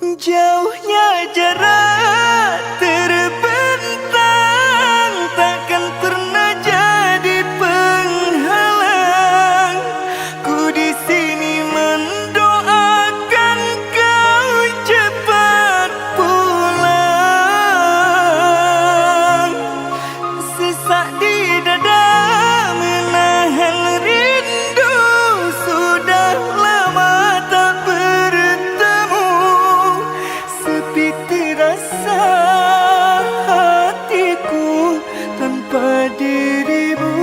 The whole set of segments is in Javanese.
Jauhnya jarak terbentang takkan pernah jadi penghalang. Ku di sini mendoakan kau cepat pulang. Sesak di dada menahan rindu, sudah lama tak bertemu. Sepi terasa hatiku tanpa dirimu.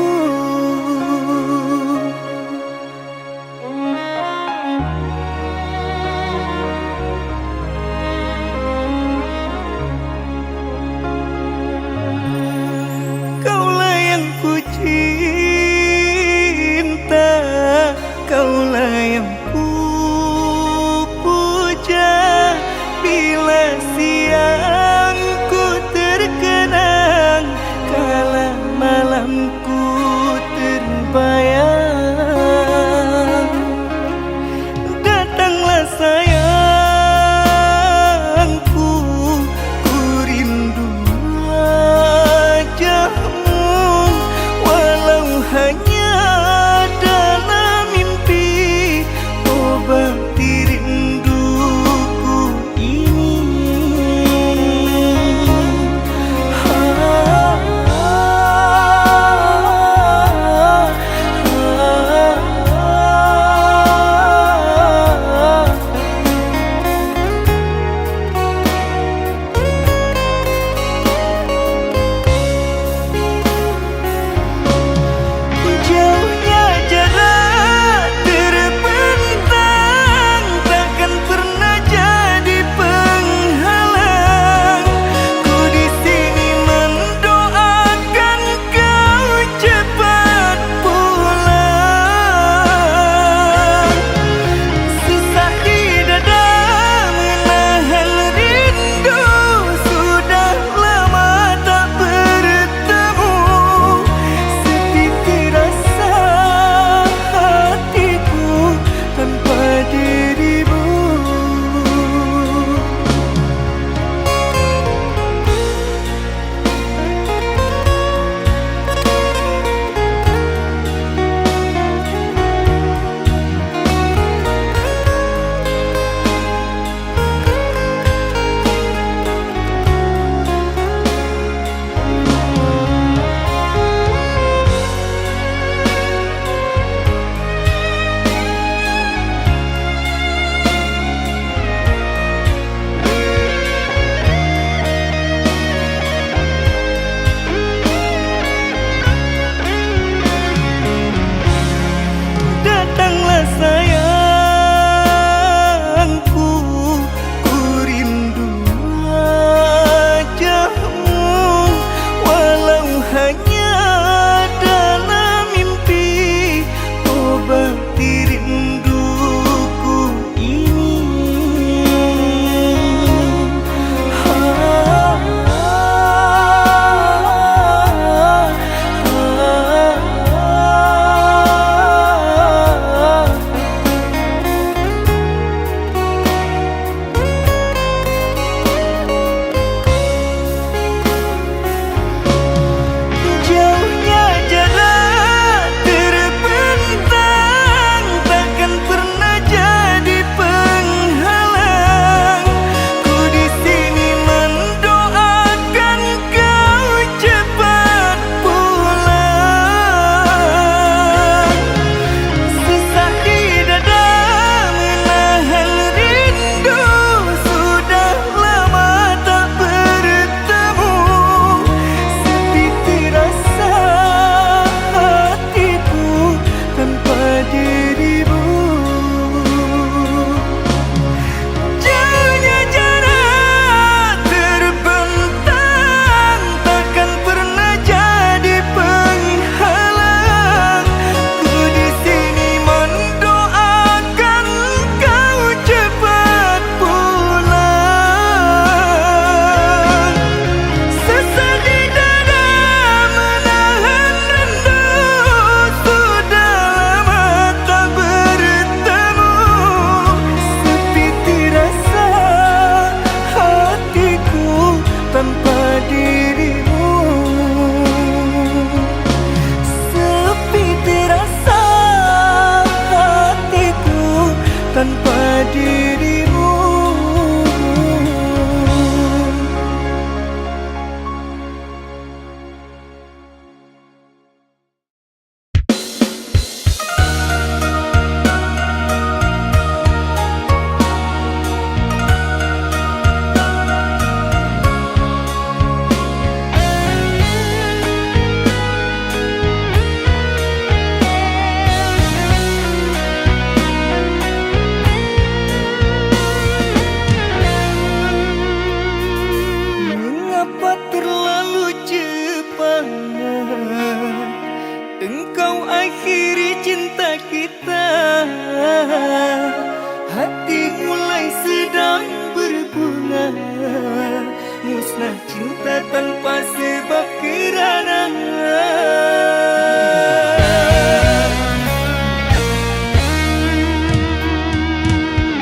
cinta tanpa sebab kerana.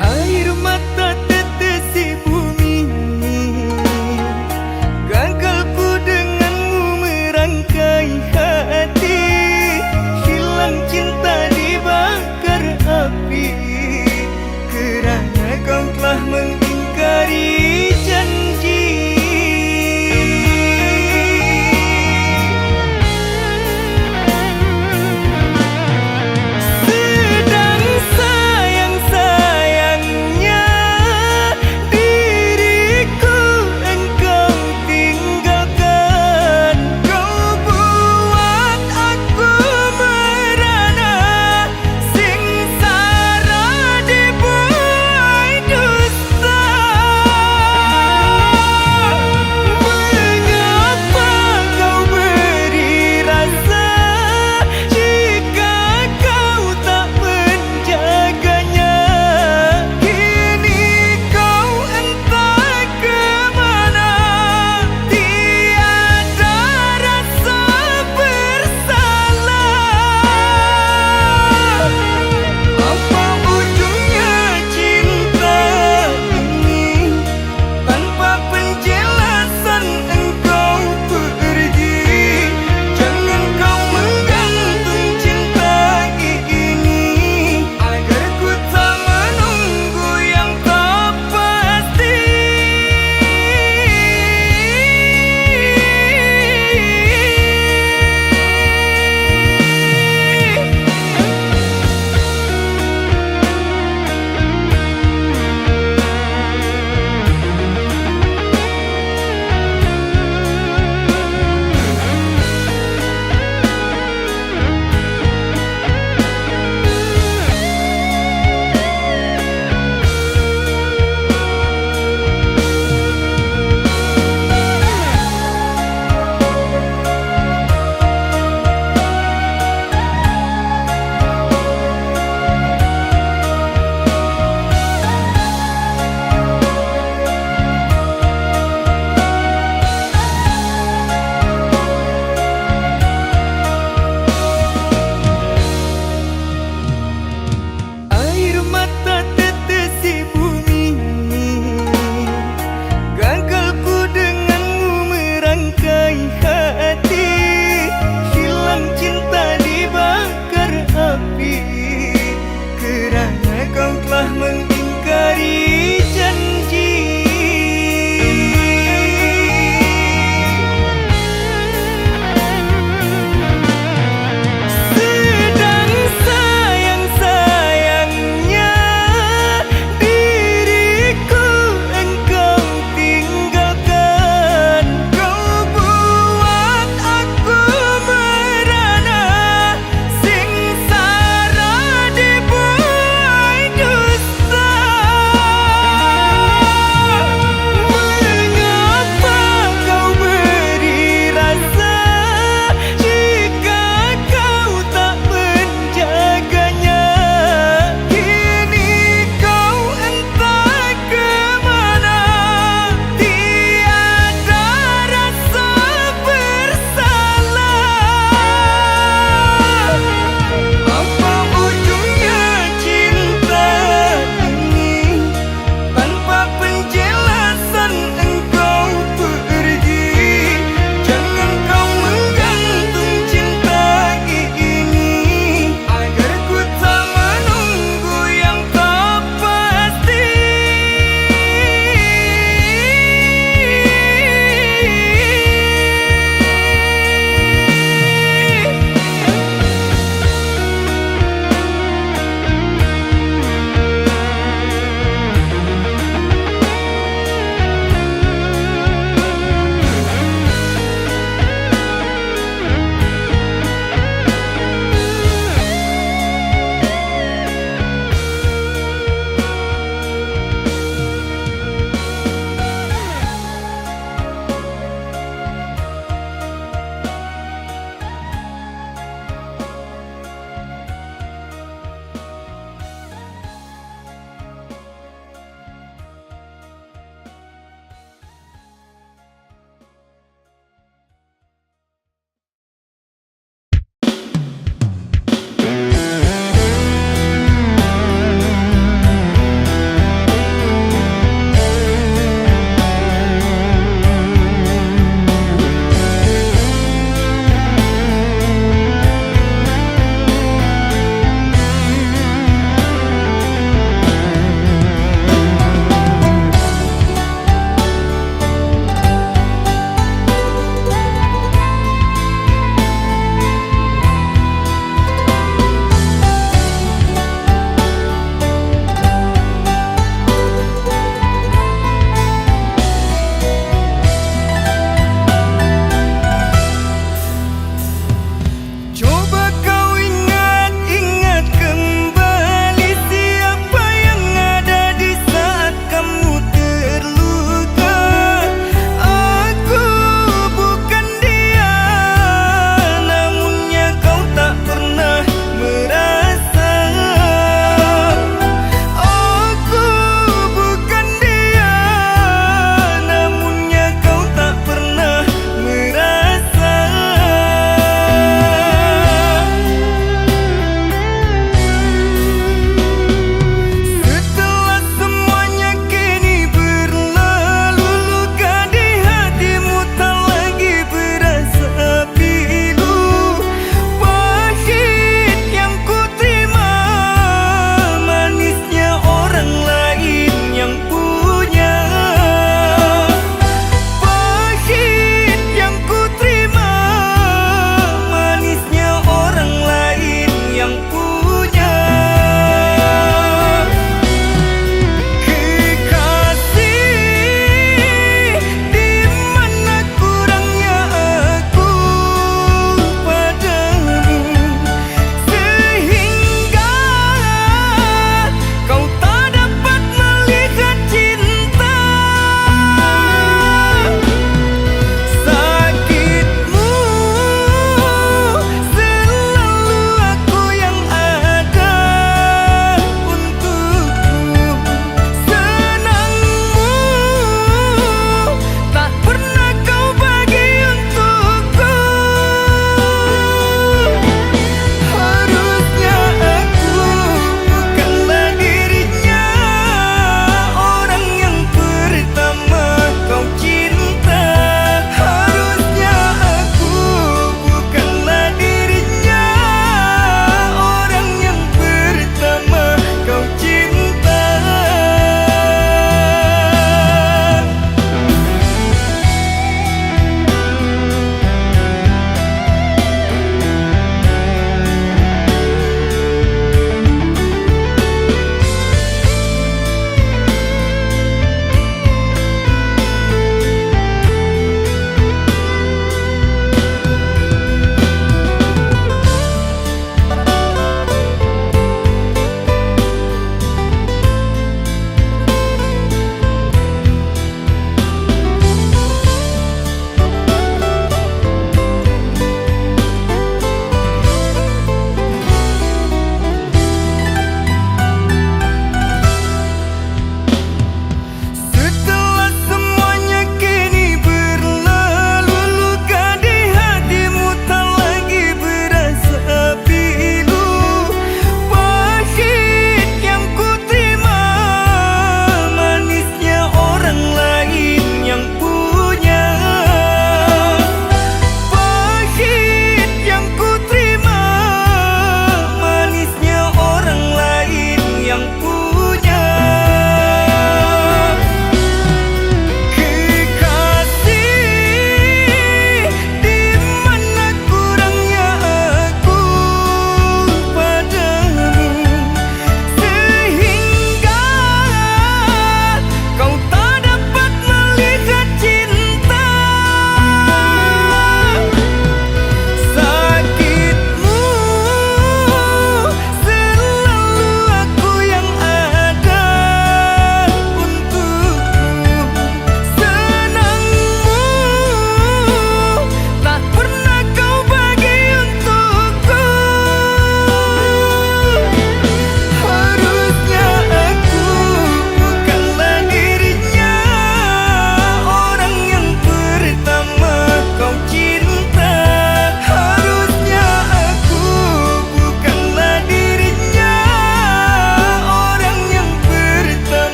Air mata tetesi bumi, gagalku denganmu merangkai hati. Hilang cinta dibakar api, kerana kau telah mengingkari janji. Sedang sayang-sayangnya diriku engkau tinggalkan. Kau buat aku merana, sengsara dibuai dusta. Mengapa kau beri rasa jika kau tak menjaganya? Kini kau entah kemana, tiada rasa bersalah. Apa ujungnya cinta ini? Tanpa penjelasan engkau pergi. Jangan kau menggantung cinta ini, agar ku tak menunggu yang tak pasti. Air mata tetesi bumi, gagalku denganmu merangkai hati. Hilang cinta dibakar api, kerana kau telah mengingkari janji. Sedang sayang-sayangnya diriku engkau tinggalkan. Kau buat aku merana, sengsara dibuai dusta.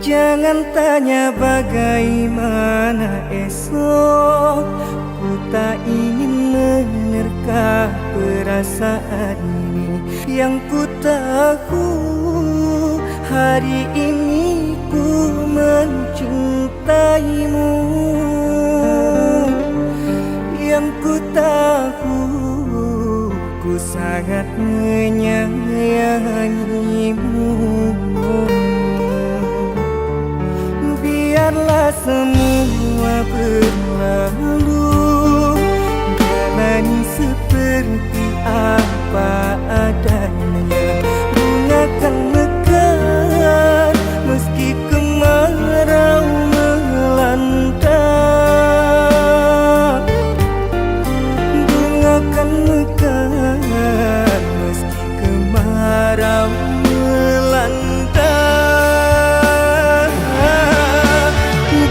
Jangan tanya bagaimana esok, ku tak ingin menerka perasaan ini. Yang ku tahu hari ini ku mencintaimu. Yang ku tahu ku sangat menyayangimu. Biarlah semua berlalu, jalani seperti apa adanya. Bunga kan mekar meski kemarau melanda. Bunga kan mekar meski kemarau melanda.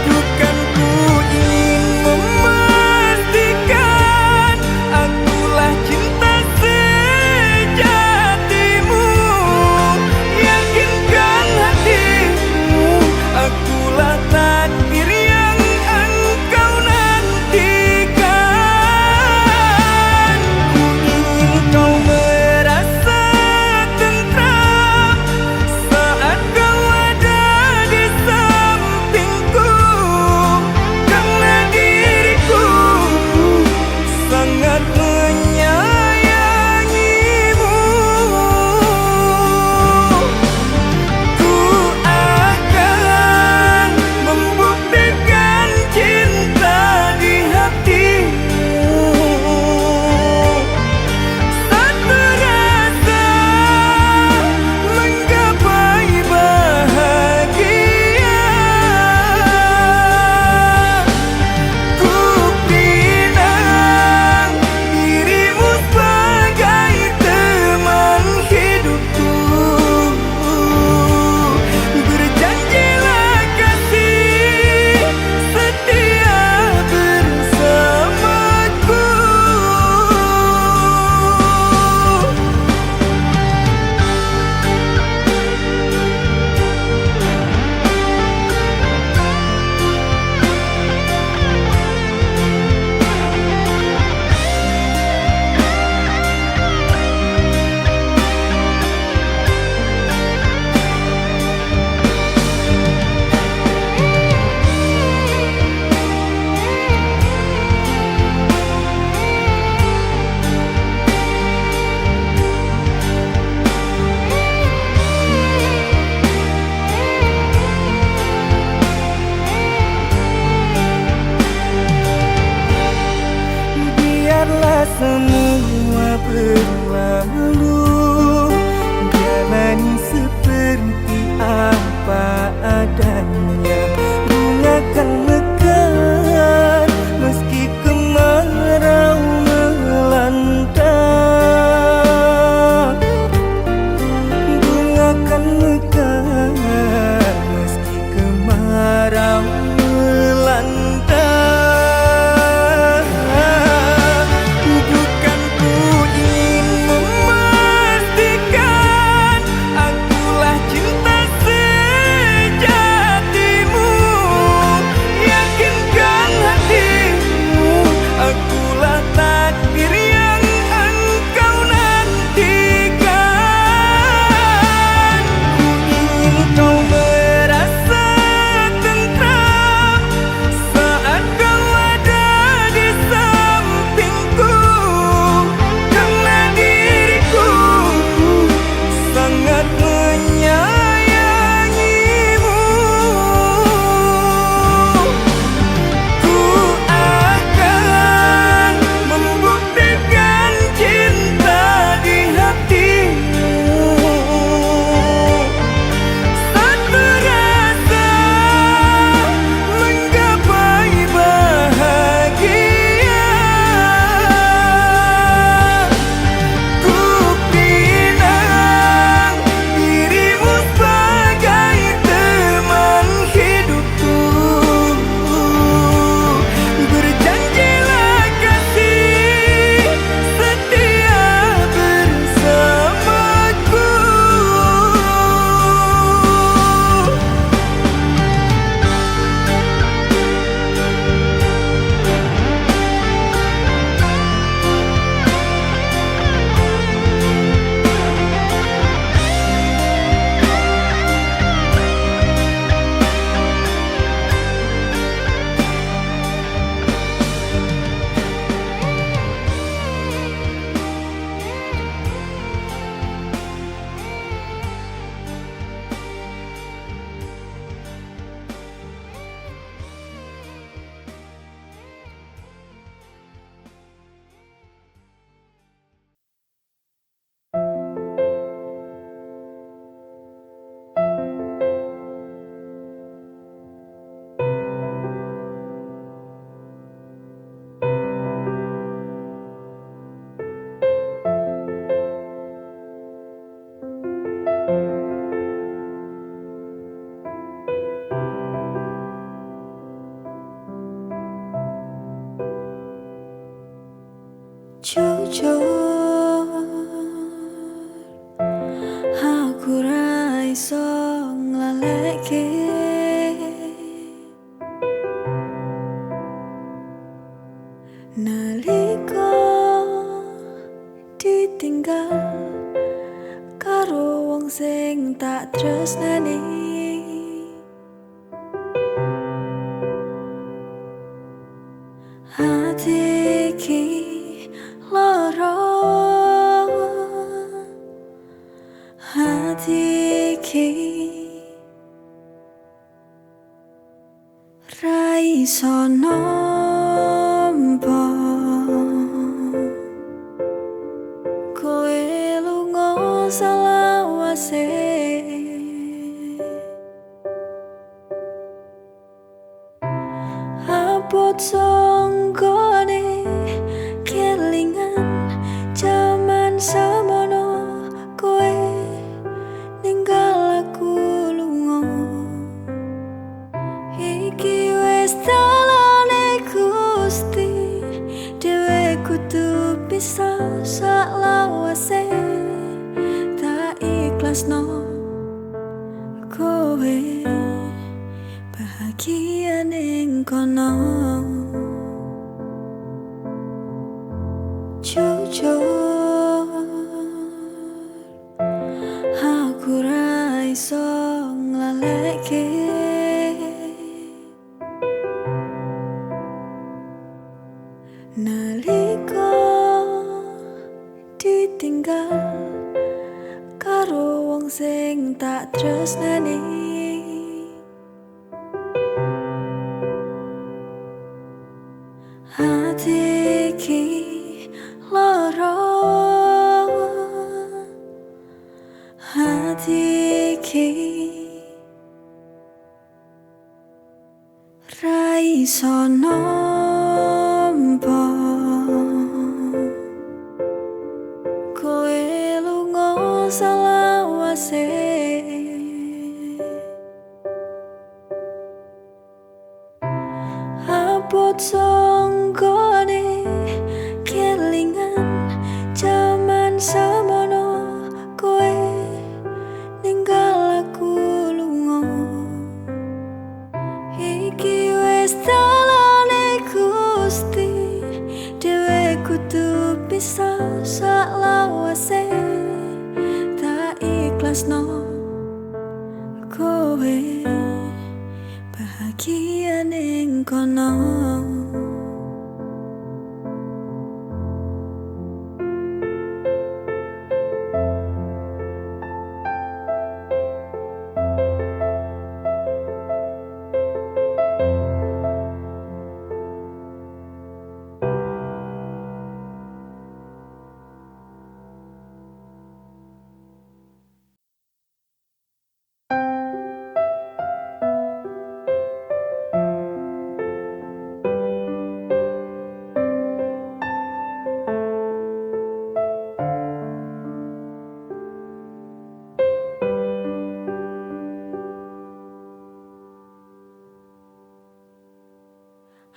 Bukan ku ingin memastikan akulah cinta sejatimu. nglalekke. Nalika ditinggal karo wong sing tak tresnani, ati iki lara, ati iki ra iso nampa. Kowe lunga selawase, abot songgone kelingan jaman semono. Kowe ninggal aku lunga, iki wis dalane Gusti, dhewe kudu pisah saklawase. Tak ikhlasno kowe bahagia ning kono. Jujur aku ra iso nglalekke. Nalika ditinggal karo wong sing tak tresnani, ati iki lara, ati iki ra iso nampa. Kowe lunga selawase, abot songgone kelingan jaman semono. Kowe ninggal aku lunga, iki wis dalane Gusti, dhewe kudu pisah saklawase. Tak ikhlasno kowe bahagia ning kono.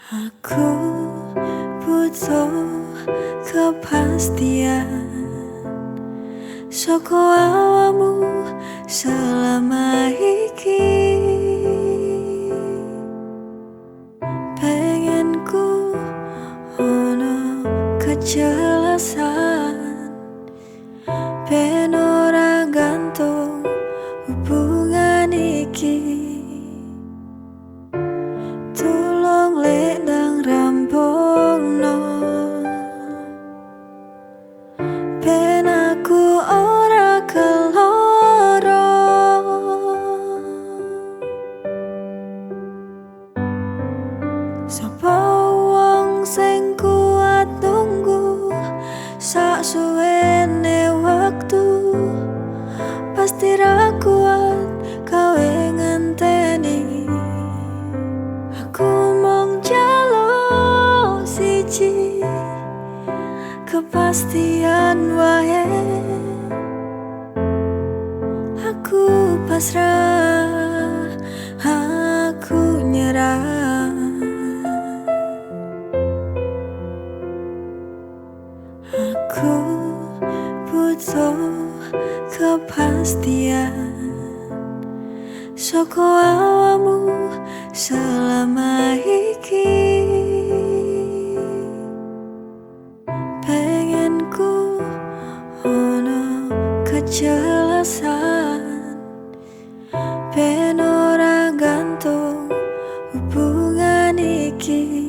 Aku butuh kepastian saka awakmu selama iki. Pengen ku ono kejelasan, ben ora gantung hubungan iki. Tulung lek ndang rampungno, ben aku ora keloro. Sapa wong sing kuat nunggu sak suwene wektu, pasti ra kuat gawe ngenteni. Aku mung njaluk siji kepastian wae. Aku pasrah, aku nyerah. Aku butuh kepastian saka awamu selama iki. Pengen ku ono kejelasan, ben ora gantung hubungan iki.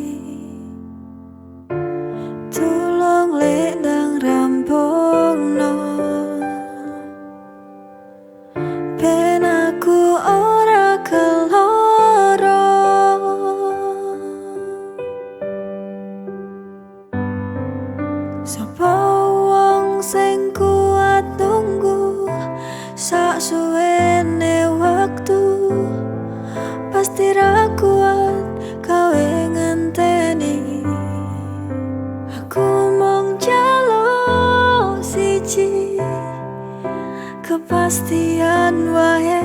Tulung lek ndang rampungno, ben aku ora keloro. Sapa wong sing kuat nunggu sak suwene waktu, pasti ra kuat gawe ngenteni. Aku mung njaluk siji kepastian wae.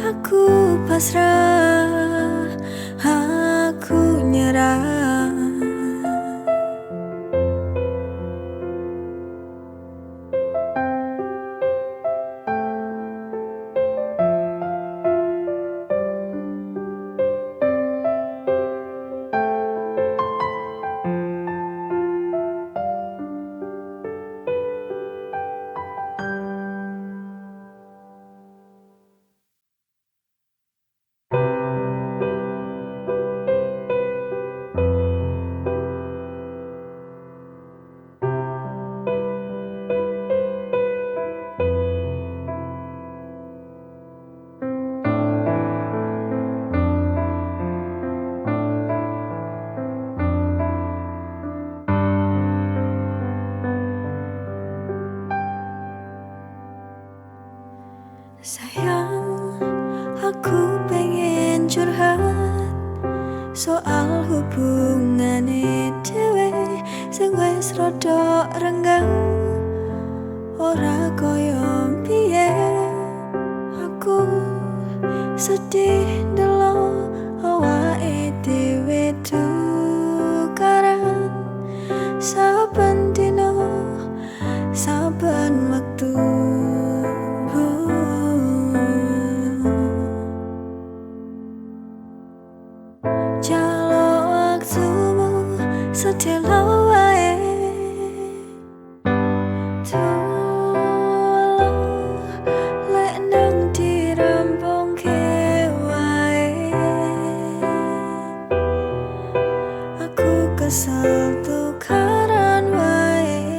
Aku pasrah, aku nyerah. Sayang, aku pengen curhat soal hubungane dhewe sing wis rada renggang, ora koyo biyen. Aku sedih ndelok awake dhewe tukaran saben dina, saben wektu. Jaluk waktumu sedelo wae, tulung lek nang dirampungke wae. Aku kesel tukaran wae.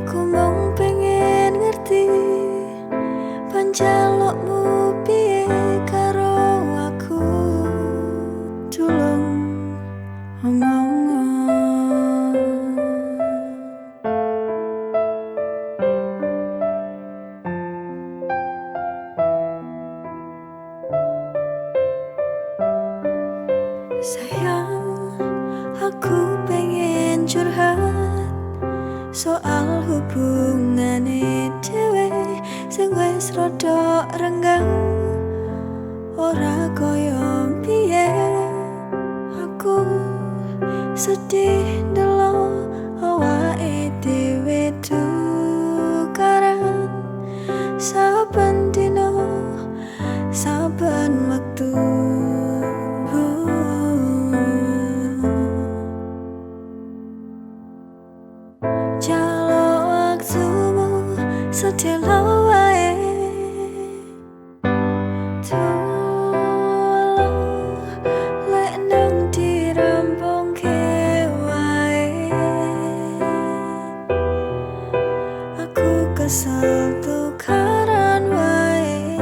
Aku mung pengen ngerti panjalukmu piye karo aku. Tulung omong. Sayang, aku pengen curhat soal hubungane dhewe sing wis rada renggang, ora koyo biyen. Aku sedih ndelok awake dhewe tukaran saben dina, saben wektu. Jaluk waktumu sedelo wae, tulung lek nang dirampungke wae. Aku kesel tukaran wae.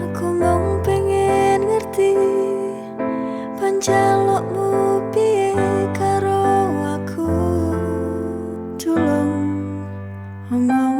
Aku mung pengen ngerti panjalukmu piye karo aku. Tulung omong.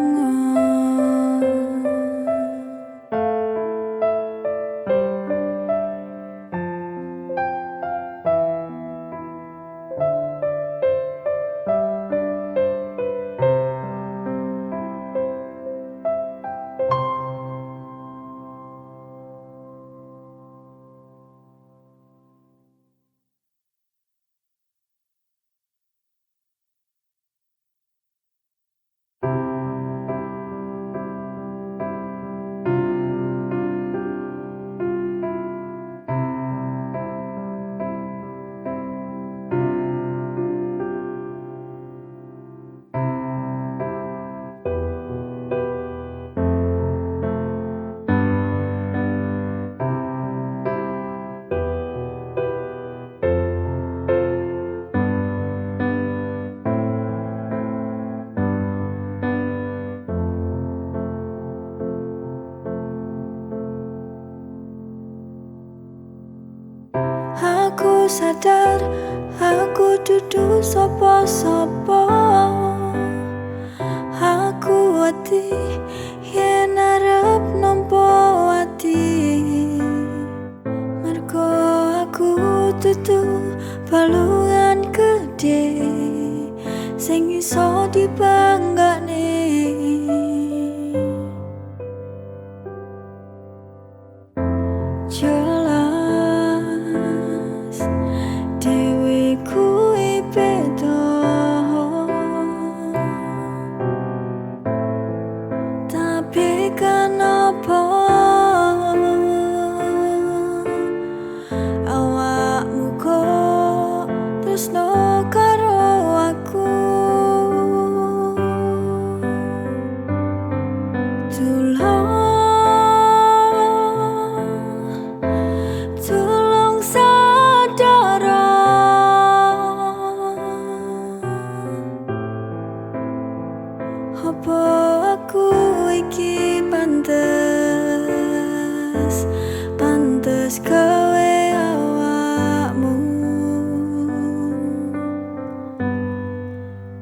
sadar aku dudu sapa-sapa. Aku wedi yen arep nampa ati, mergo aku dudu balungan gedhe sing iso dibanggakne. Jelas dhewe kuwi beda, tapi kenapa awakmu kok tresno karo aku? Tulung sadar, apa aku iki pantes, pantes gawe awakmu?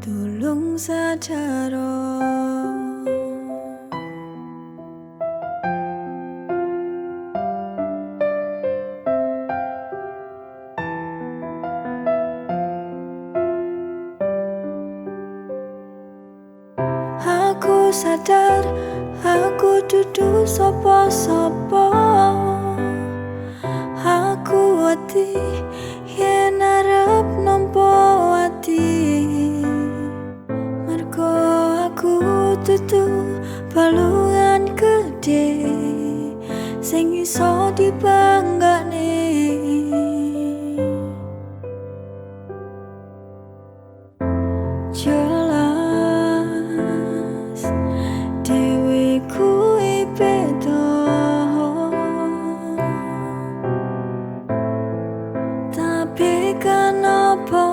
Tulung sadar. Aku sadar aku dudu sapa-sapa. Aku wedi yen arep nampa ati, mergo aku dudu balungan gedhe sing iso dibanggakne. Jelas dhewe kuwi beda, tapi kenapa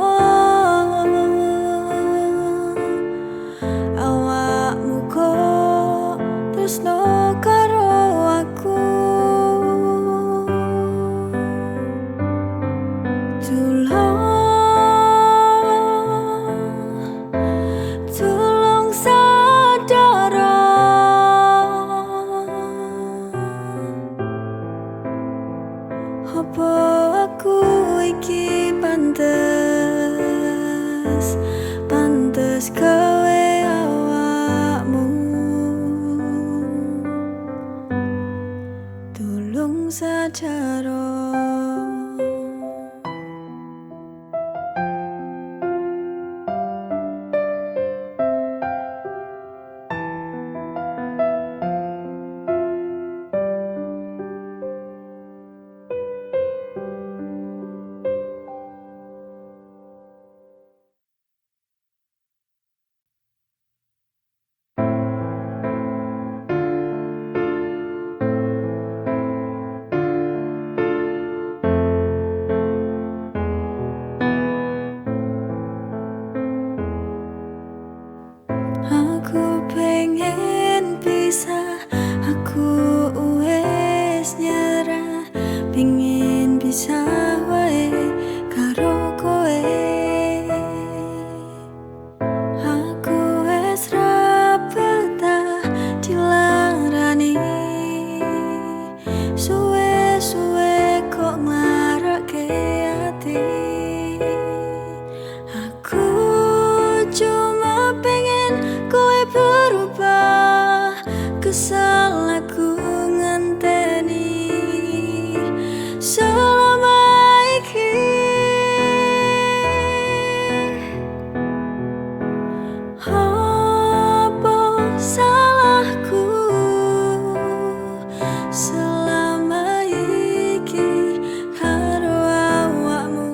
awakmu kok tresno karo aku? Tulung sadar, apa aku iki pantes, pantes gawe awakmu? Tulung sadar. Aku pengen bisa, aku wes nyerah, pengen bisa wae karo kowe. Aku wes ra betah dilarani, suwe-suwe kok nglarake ati. Aku cuma pengen kowe berubah, kesal aku ngenteni selama iki. Apa salahku selama iki karo awakmu?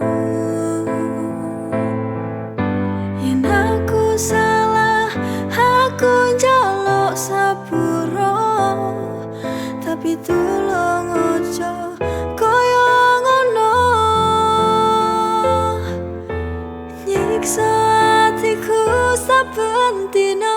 Yen aku salah, aku njaluk sepuro, tapi tulung ojo koyo ngono. Nyiksa atiku saben dina.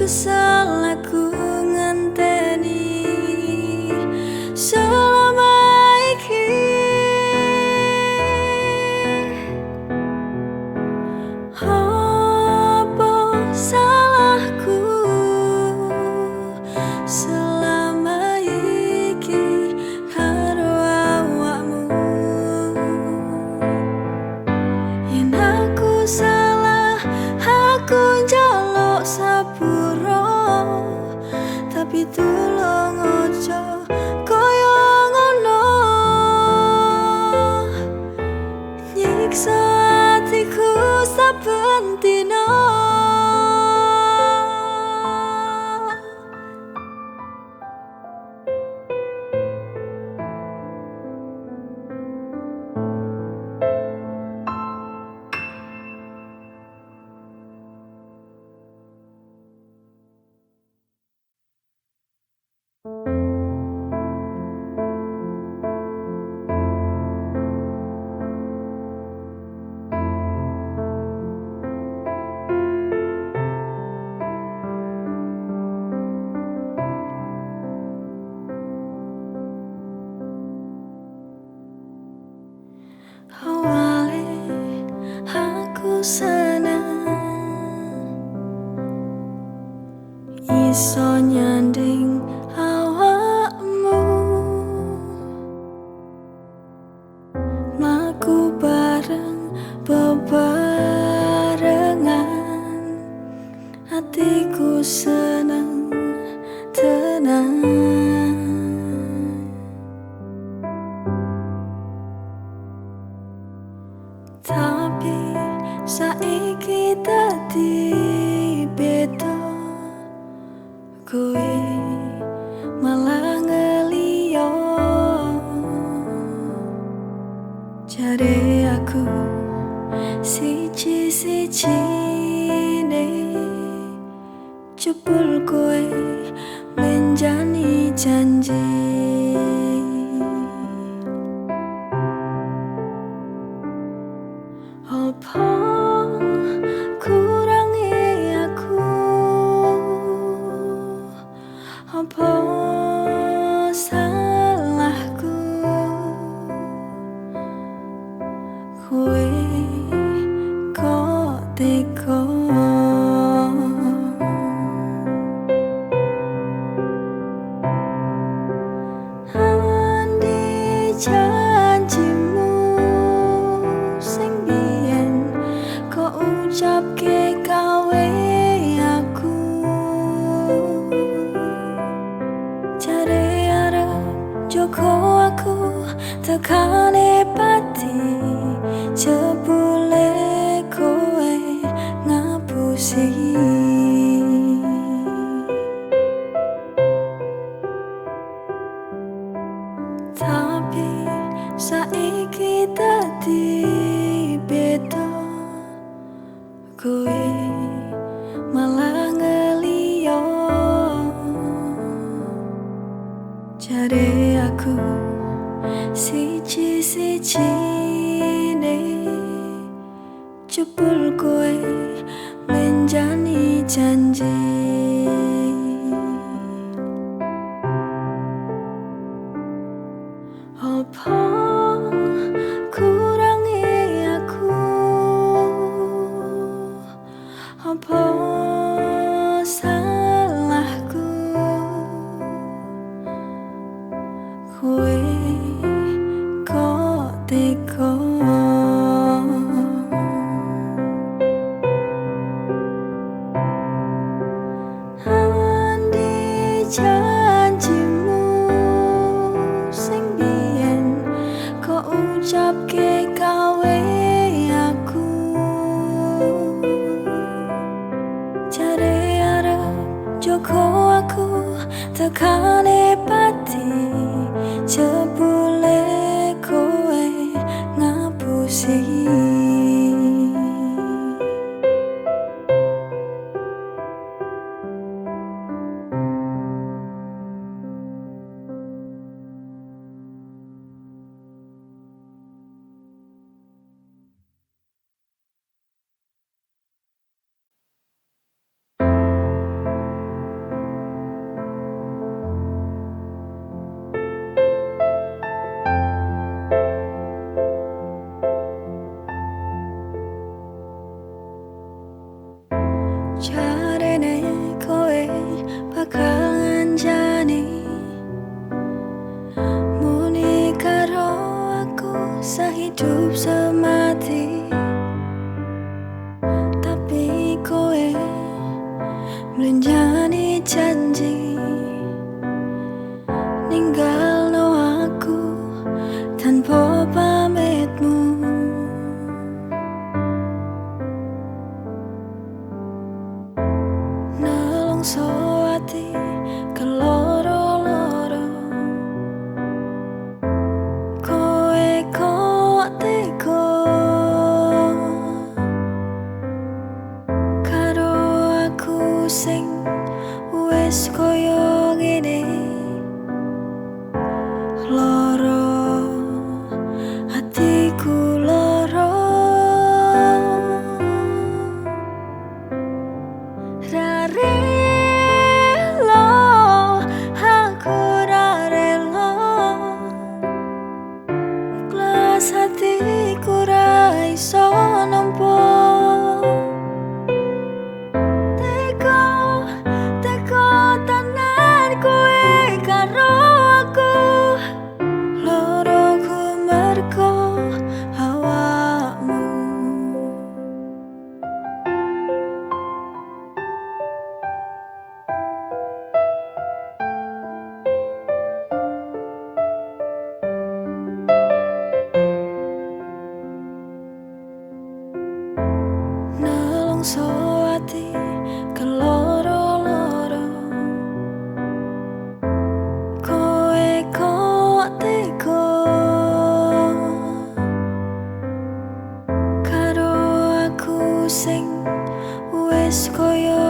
Kesel aku ngenteni selama iki. Apa salahku selama iki karo awakmu? Yen aku salah, aku njaluk sepuro, tapi tulung ojo koyo ngono. Nyiksa atiku saben dina. Awale aku seneng iso nyanding awakmu, mlaku bareng bebarengan, atiku seneng tenan. Tapi saiki dadi beda, kowe malah ngeliyo. Jare aku siji-sijine, jebul kowe menjani janji. Apa kurange aku? Apa salahku? Kowe kok tega? Andi janjimu sing biyen kok ucapke gawe aku. Jare arep njogo aku tekane pati, jebule kowe ngapusi. Tapi saiki dadi beda, kowe malah ngeliyo. Jare aku siji-sijine, jebul kowe menjani janji. Apa kurange aku? Apa salahku? Kowe kok tega? Andi janjimu sing biyen kok ucapke gawe aku. Jare arep njogo aku tekane pati, jebule kowe ngapusi. Nelongso ati keloro-loro. Kowe kok tega karo aku sing wis koyo ngene. Loro atiku loro. Ra rela, aku ra rela. Ikhlas hatiku ra iso nampa. Tega, tega tenan kowe karo aku. Loroku mergo awakmu. Nelongso ati keloro-loro. Kowe kok tega karo aku sing wis koyo